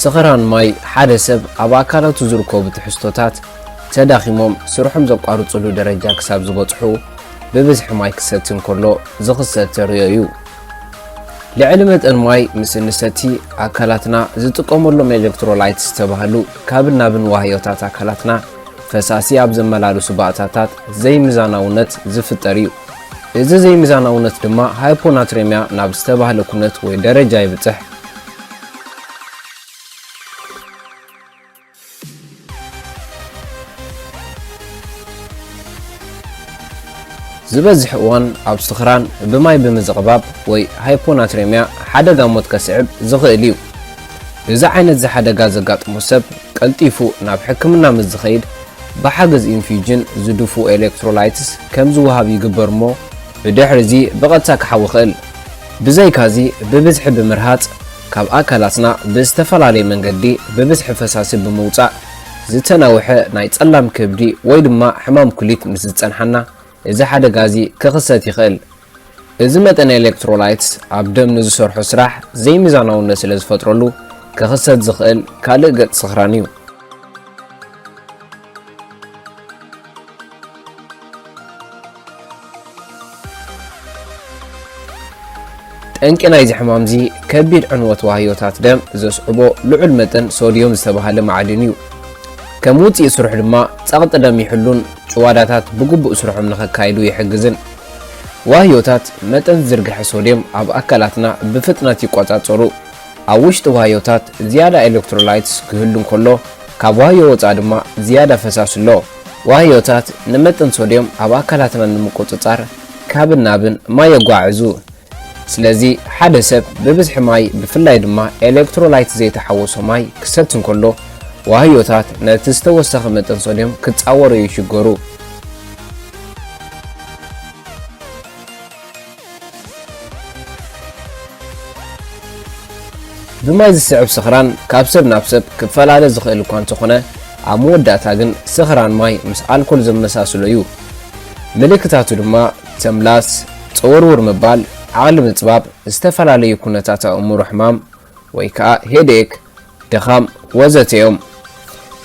ስኽራን ማይ ሓደ ሰብ ኣብ ኣካላቱ ዝርከቡ ትሕዝቶታት ተዳኺሞም ስርሖም ዘቋርፅሉ ደረጃ ክሳብ ዝበፅሑ ብብዝሒ ማይ ክሰቲ እንከሎ ዝኽሰት ተርእዮ እዩ። ልዕሊ መጠን ማይ ምስ እንሰቲ ኣካላትና ዝጥቀመሎም ኤሌክትሮላይት ዝተባህሉ ካብን ናብን ዋህዮታት ኣካላትና ፈሳሲ ኣብ ዘመላልሱ ባእታታት ዘይሚዛናውነት ዝፍጠር እዩ። እዚ ዘይሚዛናውነት ድማ ሃይፖናትሬምያ ናብ ዝተባህለ ኩነት ወይ ደረጃ ይብጽሕ። ዝበዝሕ እዋን ኣብ ስኽራን ብማይ ብምዝቕባብ ወይ ሃይፖናትሬምያ ሓደጋ ሞት ከስዕብ ዝኽእል እዩ። እዚ ዓይነት እዚ ሓደጋ ዘጋጥሞ ሰብ ቀልጢፉ ናብ ሕክምና ምስ ዝኸይድ ብሓገዝ ኢንፊውጅን ዝድፉ ኤሌክትሮላይትስ ከም ዝወሃብ ይግበር እሞ ብድሕሪ እዚ ብቐጥታ ክሓዊ ይኽእል። ብዘይካዚ ብብዝሒ ብምርሃጽ ካብ ኣካላትና ብዝተፈላለየ መንገዲ ብብዝሒ ፈሳሲ ብምውጻእ ዝተናውሐ ናይ ጸላም ከብዲ ወይ ድማ ሕማም ኩሊት ምስ ዝጸንሓና እዚ ሓደጋ እዚ ክኽሰት ይኽእል። እዚ መጠን ኤሌክትሮላይትስ ኣብ ደም ንዝሰርሖ ስራሕ ዘይሚዛናውነት ስለ ዝፈጥረሉ ክኽሰት ዝኽእል ካልእ ገጽ ስኽራን እዩ። ጠንቂ ናይዚ ሕማምዚ ከቢድ ዕንወት ዋህዮታት ደም ዘስዕቦ ልዑል መጠን ሶድዮም ዝተባህለ ማዕድን እዩ። ከም ውፅኢት ስርሑ ድማ ጸቕጢ ደም ይሕሉን ጭዋዳታት ብግቡእ ስርሖም ንኸካይዱ ይሕግዝን። ዋህዮታት መጠን ዝርግሐ ሶድዮም ኣብ ኣካላትና ብፍጥነት ይቆጻጸሩ። ኣብ ውሽጢ ዋህዮታት ዝያዳ ኤሌክትሮላይትስ ክህሉ እንከሎ ካብ ዋህዮ ወጻኢ ድማ ዝያዳ ፈሳሲ ኣሎ። ዋህዮታት ንመጠን ሶድዮም ኣብ ኣካላትና ንምቁጽጻር ካብን ናብን ማይ የጓዕዙ። ስለዚ ሓደ ሰብ ብብዝሒ ማይ ብፍላይ ድማ ኤሌክትሮላይት ዘይተሓወሶ ማይ ክሰቲ እንከሎ ዋህዮታት ነቲ ዝተወሰኸ መጠን ሶድዮም ክጻወሩ ይሽገሩ። ብማይ ዝስዕብ ስኽራን ካብ ሰብ ናብ ሰብ ክፈላለ ዝኽእል እኳ እንተኾነ ኣብ መወዳእታ ግን ስኽራን ማይ ምስ ኣልኮል ዘመሳስሎ እዩ። ምልክታቱ ድማ ተምላስ፣ ጽውርውር ምባል፣ ዓቕሊ ምጽባብ፣ ዝተፈላለዩ ኩነታት ኣእምሮ ሕማም ወይ ከዓ ሄድኤክ፣ ድኻም ወዘተ እዮም።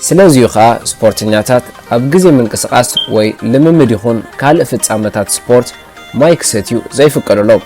ስለዚዩ ከዓ ስፖርተኛታት ኣብ ግዜ ምንቅስቓስ ወይ ልምምድ ይኹን ካልእ ፍጻመታት ስፖርት ማይ ክሰትዩ ዘይፍቀደሎም።